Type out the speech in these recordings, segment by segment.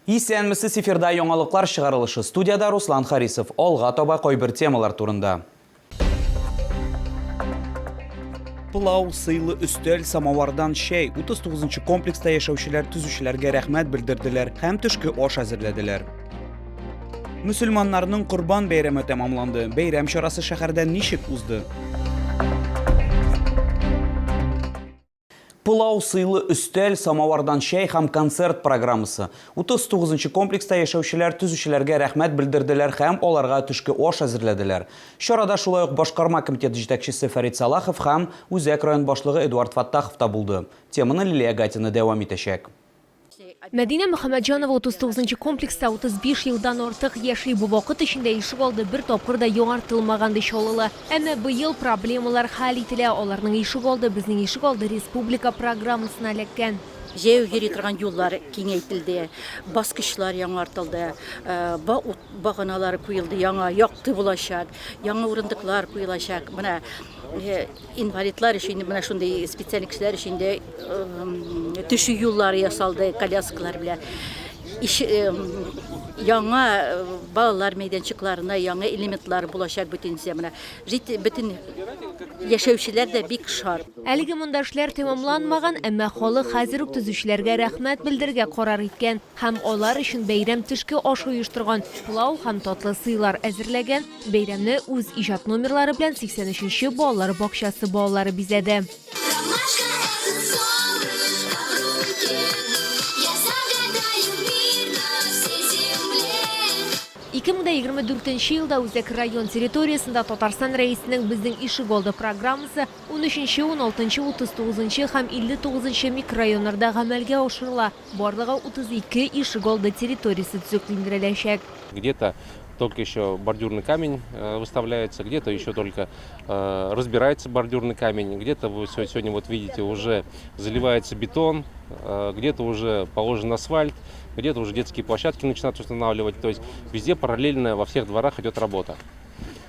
Исәнмесез, эфирда яңалыклар чыгарылышы. Студиядә Руслан Харисов. Алга таба кайбер темалар турында. Пылау, сыйлы өстәл, самовардан чәй. 39 комплекста яшәүчеләр төзүчеләргә рәхмәт белдерделәр һәм төшке аш әзерләделәр. Мөселманнарның Корбан бәйрәме тәмамланды. Бәйрәм чарасы шәһәрдә ничек узды? Пылау, сыйлы өстәл, самовардан чәй һәм концерт программасы. 39 нчы комплекста яшәүчеләр төзүчеләргә рәхмәт белдерделәр һәм аларга төшке аш әзерләделәр. Чарада шулай ук башкарма комитет җитәкчесе Фәрит Салахов һәм Үзәк район башлыгы Эдуард Фаттахов та булды. Теманы Лилия Гатина дәвам итәчәк. Мәдинә Мөхәммәтҗанова 39 нчы комплекста 35 елдан артык яши. Бу вакыт эчендә ишегалды бер тапкыр да яңартылмаган, ди чаллылы. Әмма быел проблемалар хәл ителә. Аларның Ишегалды, безнең ишегалды республика программасына эләккән. Җәяү йөри торган юллар киңәйтелде, баскычлар яңартылды, ут баганалары куелды, яңа якты булачак, яңа урындыклар куелачак. Менә Инвалидлар өчен менә шундый специаль кешеләр өчен дә төшү юллары ясалды коляскалар белән. Яңа балалар мәйданчыкларына яңа элементлар булачак бөтенесе менә. Бөтен яшәүчеләр дә бик шат. Әлеге монда эшләр тәмамланмаган, әмма халык хәзер үк төзүчеләргә рәхмәт белдерергә карар иткән һәм алар өчен бәйрәм төшке ашы оештырган, пылау һәм татлы сыйлар әзерләгән. Бәйрәмне үз иҗат номерлары белән 83 нче балалар бакчасы балалары бизәде. 2024 нче елда Үзәк район территориясендә Татарстан Рәисенең Безнең ишегалды программасы унөченче, уналтынчы, 39 нчы һәм 59 нчы микрорайоннарда гамәлгә ашырыла. Барлыгы 32 ишегалды территориясе төзекләндереләчәк. Где-то только еще бордюрный камень э, выставляется, где-то еще только э, разбирается бордюрный камень, где-то вы сегодня вот видите уже заливается бетон, э, где-то уже положен асфальт, где-то уже детские площадки начинают устанавливать. То есть везде параллельно во всех дворах идет работа.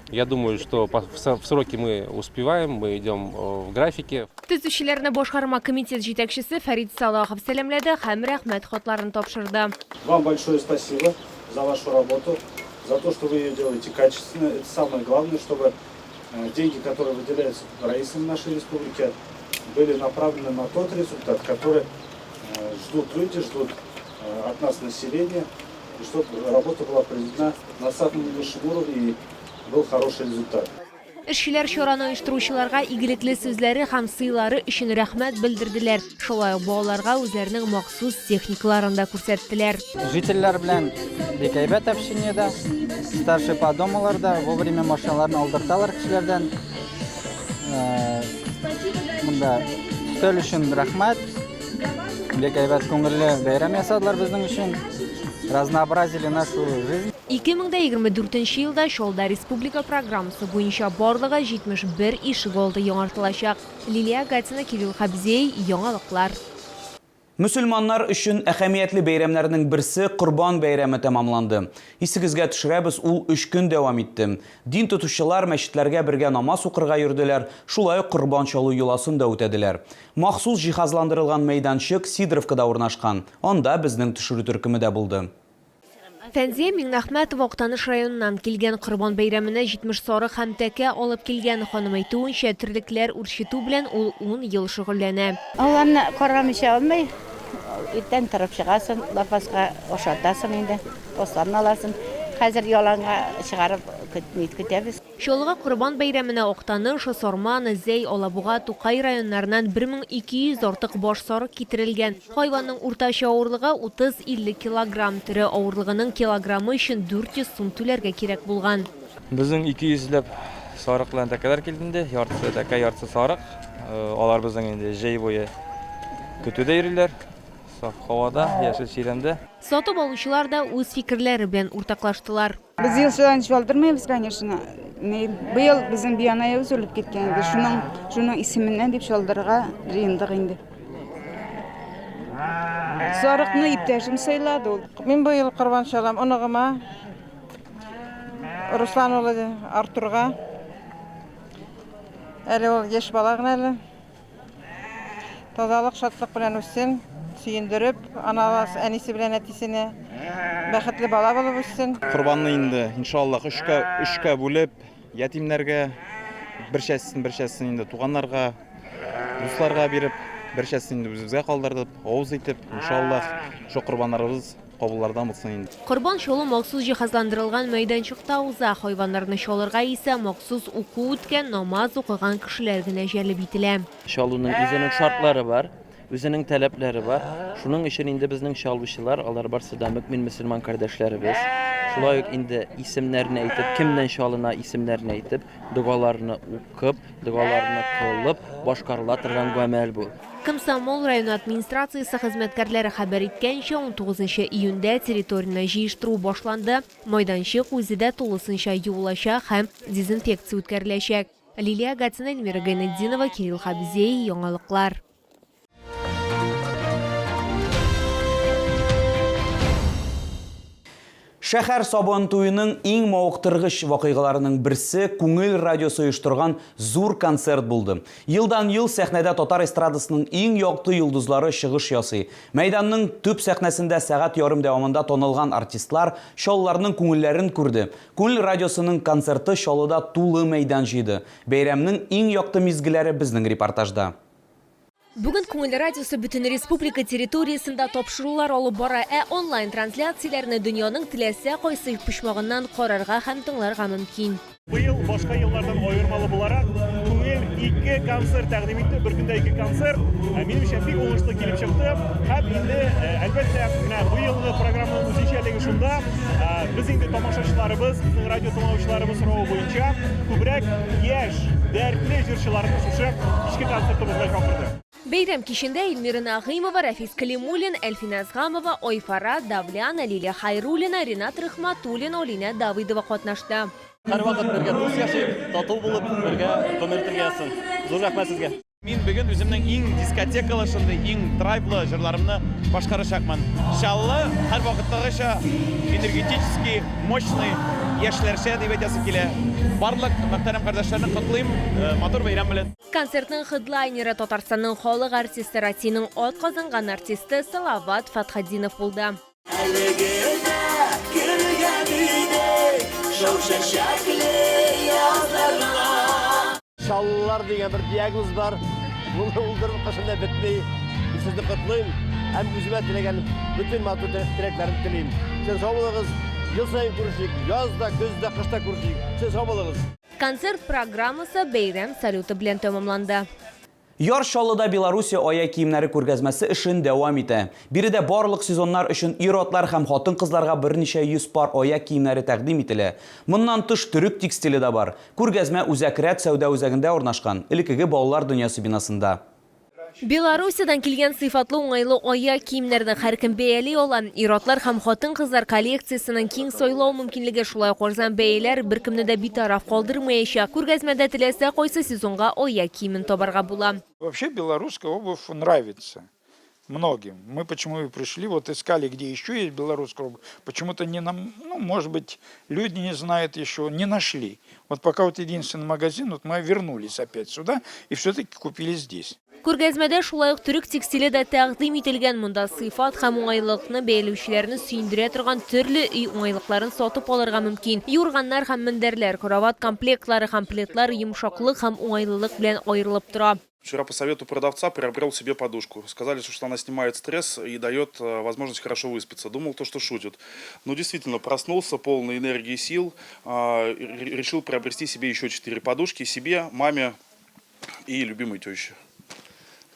Я думаю, что в сроки мы успеваем, мы идем в графике. Төзүчеләрне башкарма комитет җитәкчесе Фәрит Салахов сәламләде һәм рәхмәт хатларын тапшырды. Вам большое спасибо за вашу работу, за то, что вы ее делаете качественно. Это самое главное, чтобы э, деньги, которые выделяются раисом нашей республики, были направлены на тот результат, который э, ждут люди, ждут э, от нас население, и чтобы работа была проведена на самом высшем уровне и был хороший результат. Эшчеләр чараны оештыручыларга игелекле сүзләре һәм сыйлары өчен рәхмәт белдерделәр. Шулай ук балаларга үзләренең махсус техникаларын да күрсәттеләр. Жительләр белән бик әйбәт общениедә. Старший по домулар да вовремя машиналарын алдырталар кешеләрдән. Э, монда өстәл өчен рәхмәт. Бик әйбәт күңелле бәйрәм ясадылар безнең өчен. Разнообразили нашу жизнь. 2024 нче елда Чаллыда республика программасы буенча барлыгы 71 ишегалды яңартылачак. Лилия Гатина, Кирилл Хабзей, Яңалыклар. Мөселманнар өчен әһәмиятле бәйрәмнәрнең берсе Корбан бәйрәме тәмамланды. Исегезгә төшерәбез, ул өч көн дәвам итте. Дин тотучылар мәчетләргә бергә намаз укырга йөрделәр, шулай ук корбан чалу йоласын да үтәделәр. Махсус җиһазландырылган мәйданчык Сидоровкада урнашкан, анда безнең төшерү төркеме дә булды. Фәнзия Миңнәхмәтова Актаныш районыннан килгән. Корбан бәйрәменә 70 сарык һәм тәкә алып килгән. Ханым әйтүенчә, терлекләр үрчетү белән ул ун ел шөгыльләнә. Аларны карамыйча булмый. Иртән торып чыгасың, лапаска ашатасың инде, асларын аласың. Хәзер яланга чыгарып көтәбез. Чаллыга Корбан бәйрәменә Актаныш, Сарман, Зәй, Алабуга, Тукай районнарыннан 1200 артык баш сарык китерелгән. Хайванның уртача авырлыгы, 30-50 килограмм. Тере авырлыгының килограммы өчен 400 сум түләргә кирәк булган. Безнең 200 ләп сарык белән тәкәләр килде инде. Яртысы тәкә, яртысы сарык. Алар безнең инде җәй буе көтүдә йөриләр. Саф һавада, яшел чирәмдә. Сатып алучылар да үз фикерләре белән уртаклаштылар. Без ел саен чалдырмыйбыз, конечно. Ни, быел безнең бианаебыз үлеп киткән иде. Шуның, шуның исеменнән дип чалдырырга җыендык инде. Сарыкны иптәшем сайлады ул. Мин быел корбан чалам оныгыма, Руслан улы Артурга. Әле ул яшь бала гына әле. Тазалык, шатлык белән үссен. Сөендереп, аналас, әнисе белән әтисене. Бәхетле бала булып үссен. Корбанны инде, иншаллах, өчкә, өчкә бүлеп, ятимнәргә, берчәсен, берчәсен инде туганнарга, дусларга биреп, берчәсен инде үзебезгә калдырып, авыз итеп, иншаллах, шул корбаннарыбыз кабуллардан булсын инде. Корбан чалу махсус җиһазландырылган мәйданчыкта уза. Хайваннарны чалырга исә махсус уку үткән, намаз укыган кешеләр генә җәлеп ителә. Чалуның үзенең шартлары бар. Үзенең таләпләре бар. Шуның өчен инде безнең чалучылар, алар барсы да мөэмин мөселман кардәшләребез. Шулай ук инде исемнәрне әйтеп, кемнән чалына исемнәрне әйтеп, догаларны укып, догаларны кылып башкарыла торган гамәл бу. Комсомол районы администрациясе хезмәткәрләре хәбәр иткәнчә, унтугызынчы июньдә территорияне җыештыру башланды. Майданчык үзе дә тулысынча юылачак һәм дезинфекция үткәреләчәк. Лилия Гатина, Эльмира Гайнетдинова, Кирилл Хабзей, Яңалыклар. Шәһәр Сабан туеның иң мавыктыргыч вакыйгаларының берсе Күңел радиосы оештырган зур концерт булды. Елдан-ел сәхнәдә татар эстрадасының иң якты йолдызлары чыгыш ясый. Мәйданның төп сәхнәсендә сәгать ярым дәвамында танылган артистлар чалларның күңелләрен күрде. Күңел радиосының концерты Чаллыда тулы мәйдан җыйды. Бәйрәмнең иң якты мизгелләре безнең репортажда. Бүген Күңел радиосы бөтен республика территориясендә тапшырулар алып бара, ә онлайн-трансляцияләрне дөньяның теләсә кайсы почмагыннан карарга һәм тыңларга мөмкин. Быел башка еллардан аермалы буларак, Күңел ике концерт тәкъдим итте, бер көндә ике концерт. Ә, минемчә, бик уңышлы килеп чыкты. Һәм инде, э, әлбәттә, менә быелгы программаның үзенчәлеге шунда, э, без инде тамашачыларыбыз, безнең радио тыңлаучыларыбыз соравы буенча күбрәк яшь, дәртле җырчыларны шушы кичке концертыбызга чакырдык. Бәйрәм кичендә Эльмира Нәгыймова, Рәфис Кәлимуллин, Әлфинә Әзгамова, Айфара Давляна, Лилия Хәйруллина, Ренат Рөхмәтуллин, Алинә Давыдова катнашты. Һәрвакыт бергә дус яшик, тату булып, бергә гомер итәргә язсын. Зур рәхмәт сезгә. Мин бүген үземнең иң дискотекалы, шундый иң драйвлы җырларымны башкарачакмын. Чаллы һәрвакыттагыча энергетический, мощный, яшьләрчә дип әйтәсе килә. Барлык мөхтәрәм кардәшләрне котлыйм, матур бәйрәм белән. Концертның хедлайнеры Татарстанның халык артисты, Россиянең атказанган артисты Салават Фәтхетдинов булды. Әле генә кергән идек шау чәчәкле язларга. Чаллылар дигән бер диагноз бар. Моны ул беркайчан да бетми. Мин сезне котлыйм һәм үземә теләгән бөтен матур теләкләрне телим. Сез сау булыгыз. Ел саен күрешик. Яз да, көз дә, кыш та күрешик. Сез сау булыгыз. Концерт программасы бәйрәм салюты белән тәмамланды. Яр Чаллыда Белоруссия аяк киемнәре күргәзмәсе эшен дәвам итә. Биредә барлык сезоннар өчен ир-атлар һәм хатын-кызларга берничә йөз пар аяк киемнәре тәкъдим ителә. Моннан тыш, төрек текстиле дә бар. Күргәзмә Үзәк рәт сәүдә үзәгендә урнашкан, элеккеге Балалар дөньясы бинасында. Белоруссиядән килгән сыйфатлы уңайлы аяк киемнәрне һәркем бәяли ала. Ир-атлар һәм хатын-кызлар коллекциясенең киң сайлау мөмкинлеге, шулай ук арзан бәяләр беркемне дә битараф калдырмаячак. Күргәзмәдә теләсә кайсы сезонга аяк киемен табарга була. Вообще белорусская обувь нравится многим. Мы почему и пришли, вот искали, где еще есть белорусская обувь. Почему-то не нам, ну, может быть, люди не знают еще, не нашли. Вот пока вот единственный магазин, вот мы вернулись опять сюда и все-таки купили здесь. Күргәзмәдә шулай ук төрек текстиле дә тәкъдим ителгән. Монда сыйфат һәм уңайлылыкны бәяләүчеләрне сөендерә торган төрле өй уңайлыкларын сатып алырга мөмкин. Юрганнар һәм мендәрләр, карават комплектлары һәм пледлар йомшаклык һәм уңайлылык белән аерылып тора. Вчера по совету продавца приобрел себе подушку. Сказали, что она снимает стресс и дает э, возможность хорошо выспаться. Думал то, что шутят. Но действительно, проснулся полный энергии и сил, а, решил приобрести себе еще четыре подушки. Себе, маме и любимой теще.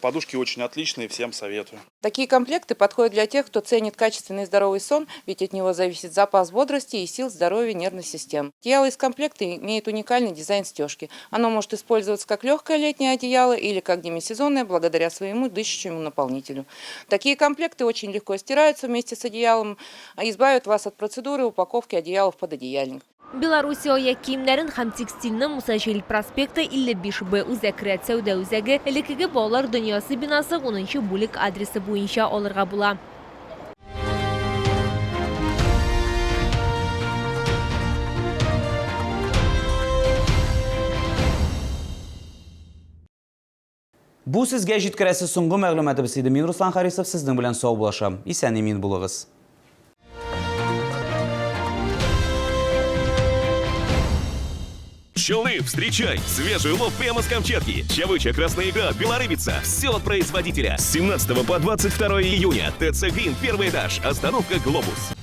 Подушки очень отличные, всем советую. Такие комплекты подходят для тех, кто ценит качественный и здоровый сон, ведь от него зависит запас бодрости и сил здоровья нервной системы. Одеяло из комплекта имеет уникальный дизайн стежки. Оно может использоваться как легкое летнее одеяло или как демисезонное благодаря своему дышащему наполнителю. Такие комплекты очень легко стираются вместе с одеялом, а избавят вас от процедуры упаковки одеяла в пододеяльник. Белоруссия аяк киемнәрен һәм текстильне Муса Җәлил проспекты, 55 Б Үзәк рәт сәүдә үзәге, элеккеге Балалар дөньясы бинасы, унынчы бүлек адресы буенча алырга була. Бу сезгә җиткерәсе соңгы мәгълүматыбыз иде. Мин Руслан Харисов сезнең белән саубуллашам. Исән-имин булыгыз. Пчелы, встречай! Свежий улов прямо с Камчатки. Чавыча, красная икра, белорыбица. Все от производителя. С 17 по 22 июня. ТЦ Грин, первый этаж. Остановка Глобус.